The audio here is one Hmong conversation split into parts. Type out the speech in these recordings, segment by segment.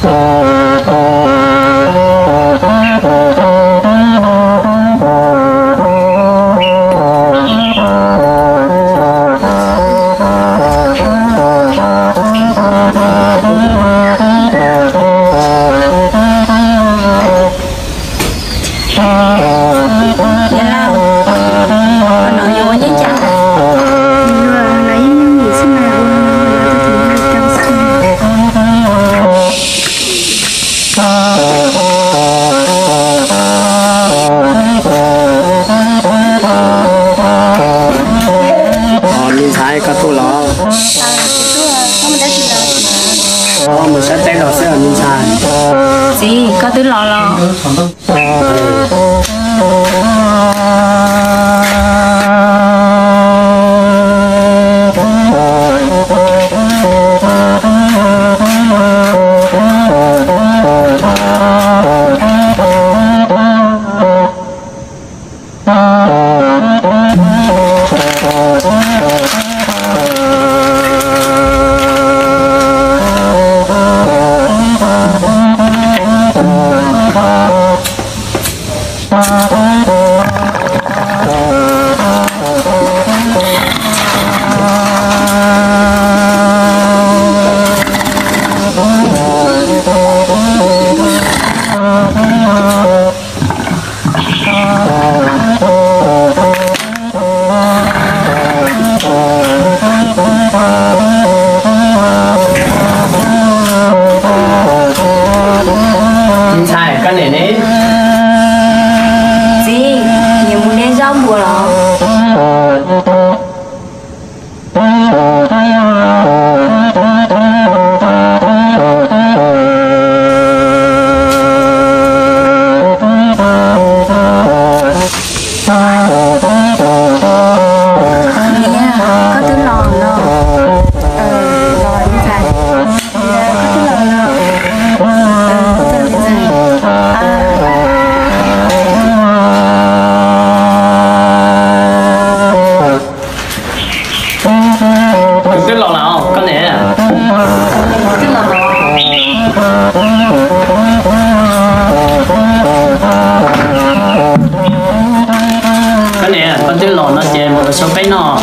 Os, me ntxhais, koj tuaj los? Koj mus sab teb los xwb os me ntxhais? Txiv, koj twb los los? Ntxhais, koj niam ne? Txiv, niam mus de zaub npua los? Niam, koj twb los los? Los ntxhais. Koj twb los los? Kuv twb los lawm koj niam. Koj niam, koj twb los no ces mus ua suab peb noj.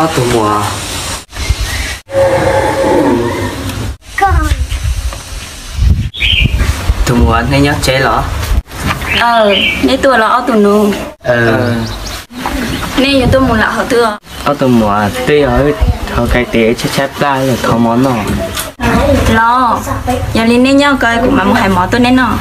Ob tug muam. Tus muam, nej nyob tsev los? Nej tuaj los ob tug nus? Nej yuav tuaj mus lam hov twg? Ob tug muam, twb yog wb haus kais tes tshaib tshaib plab, yog thov mov noj. Los, yog li nej nyob ko kuv mam mus hais mov tuaj neb noj.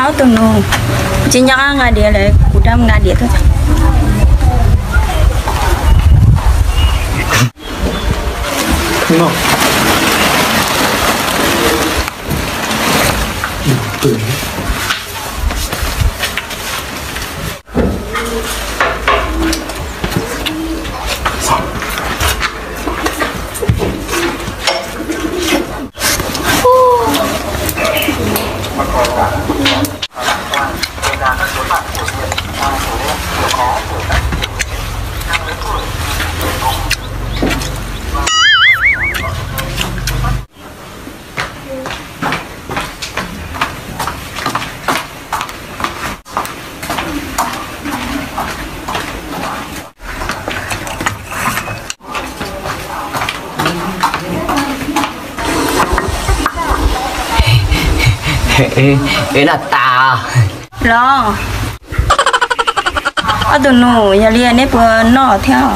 Ob tug nus, tsis nyob nqa diav lawm, kuv rov nqa diav tuaj. No. Wb noj tas. Los, ob tug nus, yog li neb puas noj thiab?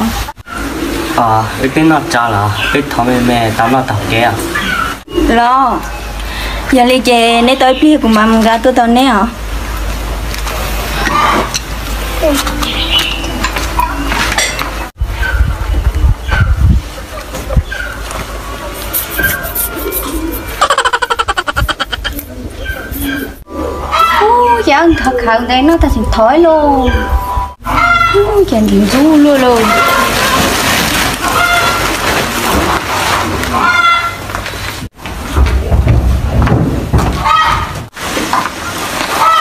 Wb twb noj tso los, wb thov me me tau noj taug kev os. Los, yog li ces neb tau ib pliag kuv mam mus nqa tuaj rau neb os. Ub, ces thov khawv ntawd noj tag tseem thov lauj. Ub, ces ntxim ntxub luaj lauj.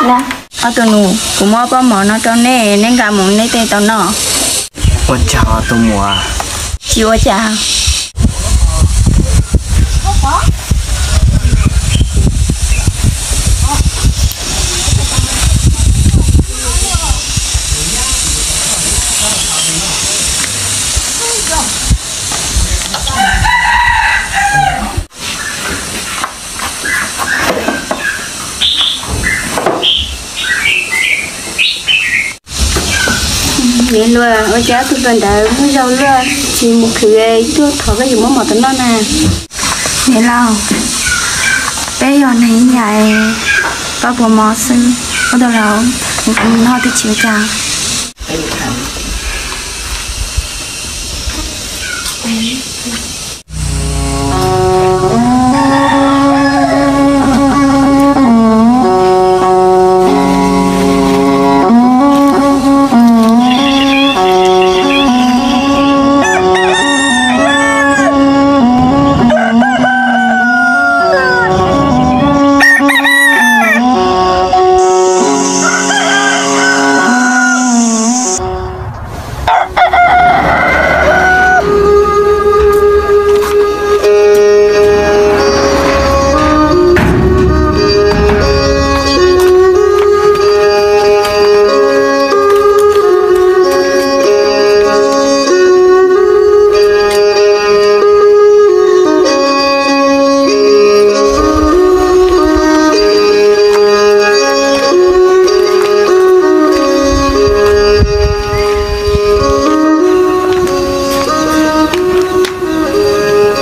Na, ob tug nus, kuv muab pob mov no rau neb, neb nqa mus neb tej tau noj. Ua tsaug tus muam. Tsis ua cas. Niam hluas, ua cas ob tug hluas ntawd muaj zog luaj, tsis mus khwv tuaj thov koj yuav muab mov tau noj na? Niam laus, peb yog neeg ib yam, pab puas mov xwb, ua tau los noj twb tsis ua cas.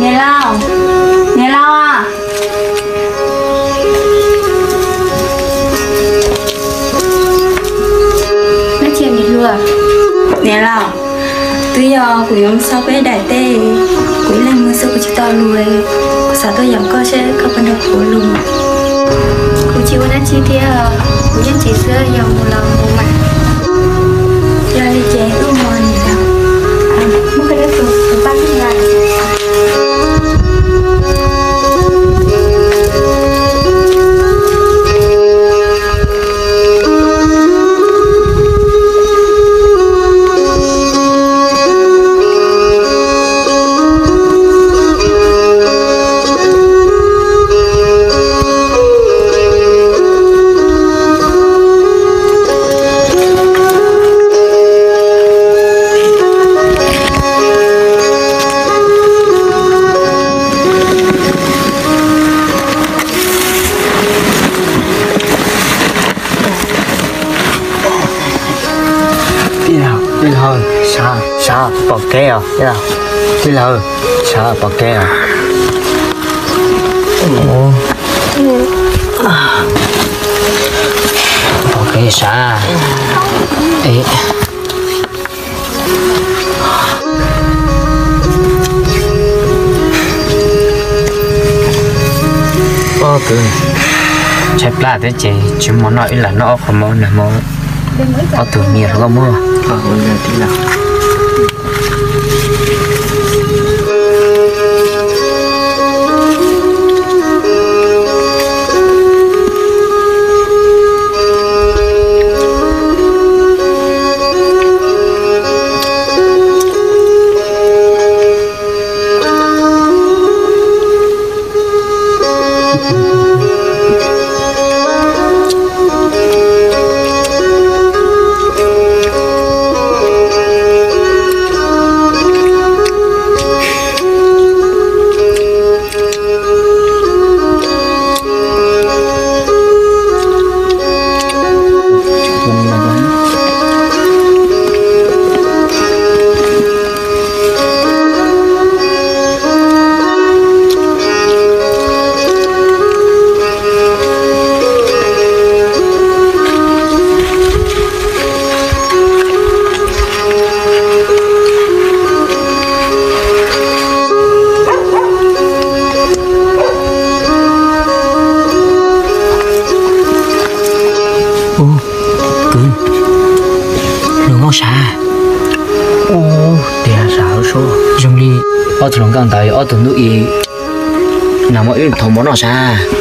Niam laus, niam laus a. Dab tsi niam hluas? Niam laus, twb yog kuv yuav mus xauj peb daim teb, kuv ib leeg mus xwb kuv tsis tau lus, kuv xav tuaj yaum koj seb koj puas nrog kuv ua lus. Kuv tsis ua dab tsi thiab, kuv yeej tsis xwb, yog mus los mus mas. Yog li ces wb mus niam laus. Muab koj dab tsi tus paj thiab. Tij laug, tij laug, sav, sav pom kev os, tij laug, tij laug, sav pom kev os. Pom kev sav. Kwv, tshaib plab thiab ces tsis muaj mov noj, wb lam noj ob qho mov nag hmo ob tug me nyuam hluas nkauj muab. Ub, kwv, hluas nkauj sav. Ub, tiag sav, zoo li ob tug hluas nkauj ntawd yog ob tug ntuj i nag hmo wb thov mov noj sav.